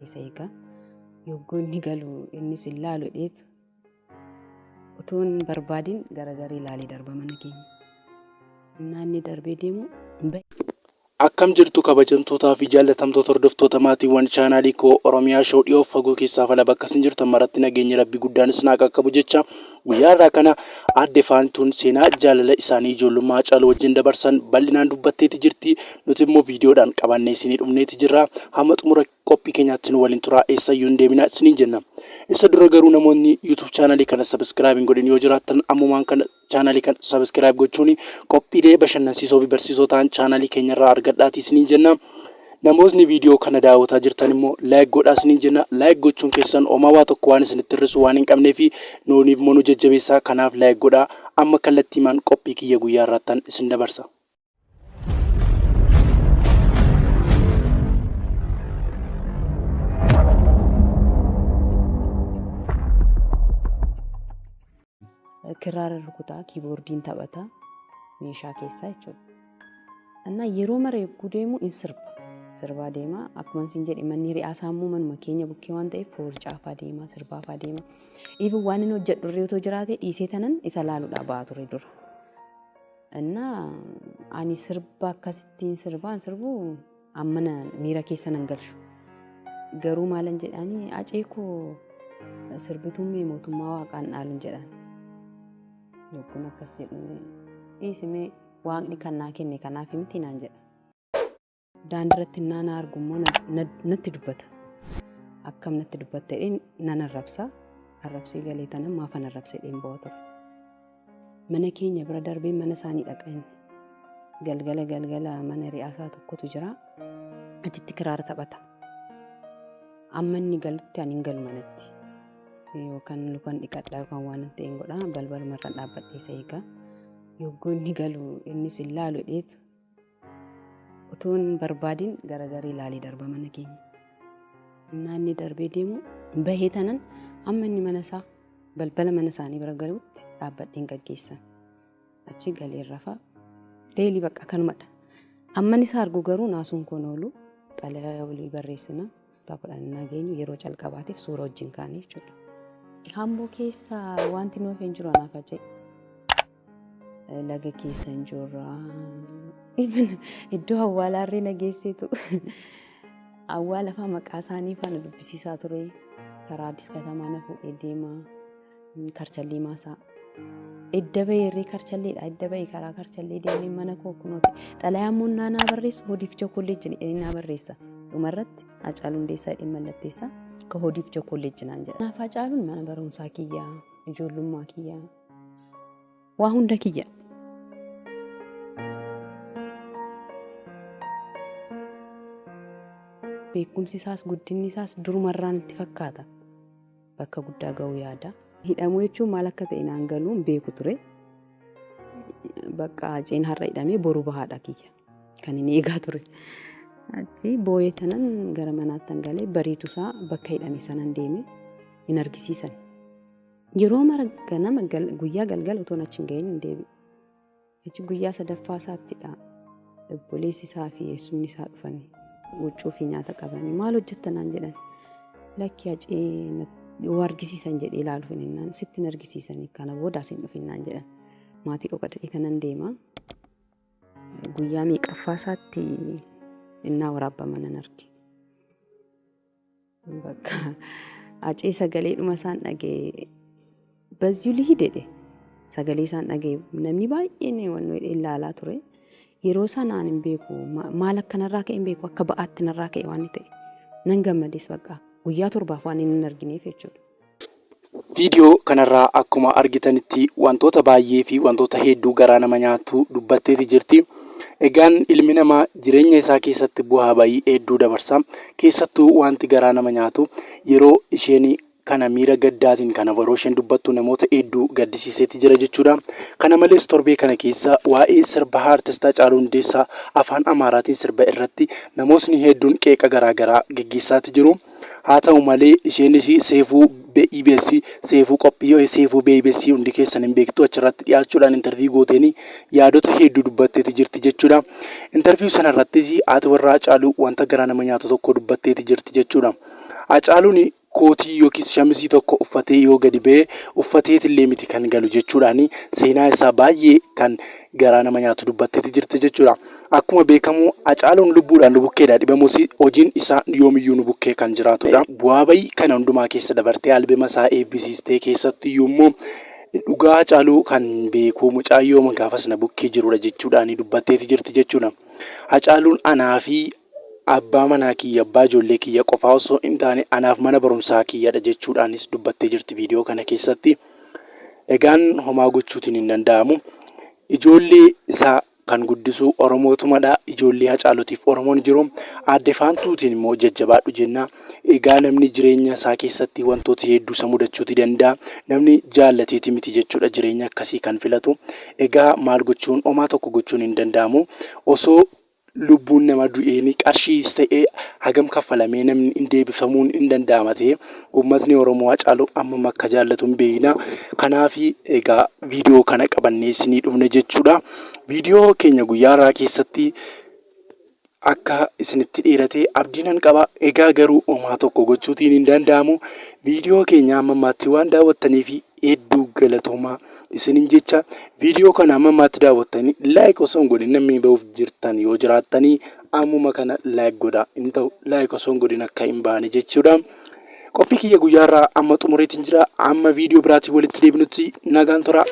Isa eegaa yogguu inni galu innis hin laalu dheetu utuu hin barbaadin garagaree ilaalee darba mana keenya. Innaa inni darbee deemu hin bahe. Akkam jirtu kabajamtootaa fi jaallatamtoota hordoftoota maatiiwwan chaanaalii koo Oromiyaa Show dhiyoof fagoo keessaaf ala bakka isin jirtan maratti nageenyi Rabbii guddaan isin haa qaqqabu jecha guyyaa har'aa kana aadde Faantuun seenaa jaalala isaanii ijoollummaa Hacaaluu wajjin dabarsan bal'inaan dubbatteeti jirti. Nuti immoo viidiyoodhaan qabannee isinii dhufneeti jirra. Hamma xumura qophii keenyaatti nu waliin turaa eessayyuu hin deeminaa isiniin jenna. Isa dura garuu namoonni YouTube chaanalii kana subscribe hin godhin yoo jiraattan ammumaan kana chaanalii kana subscribe gochuun qophiilee bashannansiisoo fi barsiisoo ta'an chaanalii keenyarraa argadhaatii isiniin jenna. Namootni viidiyoo kana daawwataa jirtan immoo like godhaa isiniin jenna. Like gochuun keessan homaa waa tokko waan isinitti hir'isu waan hin qabneef nuuniif immoo nu jajjabeessaa kanaaf like godhaa. Amma kallattiimaan qophii kiyya guyyaa irraattan isin dabarsa. Kiraara rukutaa, kiiboordiin taphata meeshaa keessaa jechuudha. Innaa yeroo mara yogguu deemu in sirba. Sirbaa deema. Akkuma isin jedhe manni hiriyaa immoo manuma keenya bukkee waan ta'eef foorcaafaa deema, sirbaafaa deema. Even waan inni hojjedhu irree otoo jiraate dhiisee tanan isa laaluudhaa ba'aa ture dura. Innaa ani sirba akkasittiin sirbaan sirbu ammana miira keessa nan galchu. Garuu maalan jedhaanii acee koo sirbituun mee mootummaa waaqaan dhaalun jedhaan. Yogguun akkas jedhu dhiisimee waaqni kan naa kenne kanaaf miti naan jedha. Daandiirratti innaa na argu immoo natti dubbata. Akkam natti dubbatta jedheen nan arrabsa. Arrabsee galee tanan maafan arrabse jedheen bo'aa ture. Mana keenya bira darbee mana isaanii dhaqa inni. Galgala galgala mana hiriyaasaa tokkotu jira. Achitti kiraara taphata. Amma inni galutti ani hin galu manatti. Yookaan lukan dhiqadha yookaan waan ta'e hin godha. Balbaluma irra dhaabbadhee isa eega. Yogguu inni galu innis hin laalu dheetu. Utuu hin barbaadin garagaree ilaalee darba mana keenya. Innaa inni darbee deemu bahee tanan amma inni mana isaa balbala mana isaanii bira galuutti dhaabbadheen gaggeessan. Achi galee rafa. Deelii bakka kanumadha. Amman isa argu garuu naasuun koon oolu xalayaa walii barreessina. Kutaa kudhan nageenyu yeroo calqabaatiif suura wajjin kaane jechuudha. Hamboo keessa wanti nuuf hin jiru anaaf ajee. Laga keessa hin jirra. Even iddoo awwaalaarree na geesseetu awwaala fa'aa maqaa isaanii faana dubbisiisaa ture. Karaa Addis Katamaa na fuudhee deema. Karchallee maasaa. Edda bahee karchalleedha. Edda bahee karaa karchallee deemee mana koo kunooti. Xalayaa immoo naa naa barreessu hodiif chokolleejji jedhee naa barreessa. Dhumarratti Hacaaluu Hundeessaa jedhee mallatteessa. Ka hodiif chokolleejji naan jedha. Naaf Hacaaluun mana barumsaa kiyyaa, ijoollummaa kiyyaa, waa hunda kiyya. Beekumsi isaas guddinni isaas durumarraan itti fakkaata. Bakka guddaa ga'uu yaada. Hidhamuu jechuun maal akka ta'e naan galuu hin beeku ture. Bakka Haceen har'a hidhamee boru bahaadha kiyya. Kan inni eegaa ture. Achi boo'ee tanan gara manaatti galee bariitu isaa bakka hidhame sanan deeme hin argisiisan. Yeroo mara ganama guyyaa galgala otoon achi hin gahin hin deebi'u. Achi guyyaa sadaffaa isaattidha. Obboleessi isaa fi eessumni isaa dhufanii huccuu fi nyaata qabanii maal hojjetta naan jedhan. Lakki Hacee yoo argisiisan jedhee ilaaluuf hin sitti hin argisiisanii kana booda as hin dhufin naan jedhan. Maatii dhokadhee kanan deema. Guyyaa meeqaffaa isaatti innaa waraabama nan arge. Bakka Hacee sagalee dhuma isaan dhaga'e bazzuu lihi jedhe sagalee isaan dhaga'e namni baay'een wannoo jedhee ilaalaa ture. Yeroo sanaan hin beeku maal akka narraa ka'e hin beeku akka ba'aatti narraa ka'e waan ta'e nan gammades bakka guyyaa torbaaf waan inni hin argineef jechuudha. Viidiyoo kanarraa akkuma argitanitti wantoota baay'ee fi wantoota hedduu garaa nama nyaatu dubbatteeti jirti. Egaan ilmi namaa jireenya isaa keessatti bu'aa ba'ii hedduu dabarsa. Keessattuu wanti garaa nama nyaatu yeroo isheen kana miira gaddaatiin kana yeroo isheen dubbattu namoota hedduu gaddisiiseeti jira jechuudha. Kana malees torbee kana keessa waa'ee sirba Aartist Hacaaluu Hundeessaa afaan Amaaraatiin sirba irratti namootni hedduun qeeqa garaa garaa geggeessaati jiru. Haa ta'u malee isheenis Seefuu EBS Seefuu qophii Seefuu BBS hundi keessan hin beektu achirratti dhiyaachuudhaan intarviiyuu gooteen yaadota hedduu dubbatteeti jirti jechuudha. Intarviiyuu sanarrattis haati warraa Hacaaluu wanta garaa nama nyaatu tokko dubbatteeti jirti jechuudha. Hacaaluun kootii yookiis shamizii tokko uffatee yoo gadi ba'e uffateetillee miti kan galu jechuudhaan seenaa isaa baay'ee kan garaa nama nyaatu dubbatteeti jirti jechuudha. Akkuma beekamu Hacaaluun lubbuudhaan nu bukkeedha dhibamus hojiin isaa yoomiyyuu nu bukkee kan jiraatudha. Bu'aa bayii kana hundumaa keessa dabartee albema isaa eebbisiistee keessattiyyuu immoo dhugaa Hacaaluu kan beeku mucaayyoo gaafas na bukkee jirudha jechuudhaan dubbatteeti jirti jechuudha. Hacaaluun anaa fi abbaa manaa kiyya, abbaa ijoollee kiyya qofaa osoo hin taane anaaf mana barumsaa kiyyadha jechuudhaanis dubbattee jirti viidiyoo kana keessatti. Egaan homaa gochuutiin hin danda'amu. Ijoollee isaa kan guddisu Oromootumadha. Ijoollee Hacaaluutiif Oromoon jiru. Aadde Faantuutiin immoo jajjabaadhu jenna. Egaa namni jireenya isaa keessatti wantoota hedduu isa mudachuuti danda'a. Namni jaallateeti miti jechuudha jireenya akkasii kan filatu. Egaa maal gochuun homaa tokko gochuun hin danda'amu. Osoo lubbuun nama du'een qarshiis ta'ee hagam kaffalamee namni hin deebifamuun hin danda'ama ta'e uummatni Oromoo Hacaaluu ammam akka jaallatu hin beekna. Kanaaf egaa viidiyoo kana qabannee isinii dhufne jechuudha. Viidiyoo keenya guyyaa har'aa keessatti akka isinitti dheerate abdii nan qaba. Egaa garuu homaa tokko gochuutiin hin danda'amu. Viidiyoo keenya amma ammaatti waan daawwattaniif hedduu galatoomaa isinin jecha. Viidiyoo kana amma ammaatti daawwattanii like osoo hin godhin namni ba'uuf jirtan yoo jiraattanii ammuma kana like godhaa. Hin ta'u like osoo hin godhin akka hin baane jechuudha. Qophii kiyya guyyaarraa amma xumureetiin jira. Amma viidiyoo biraatiin walitti deebinutti nagaan tura.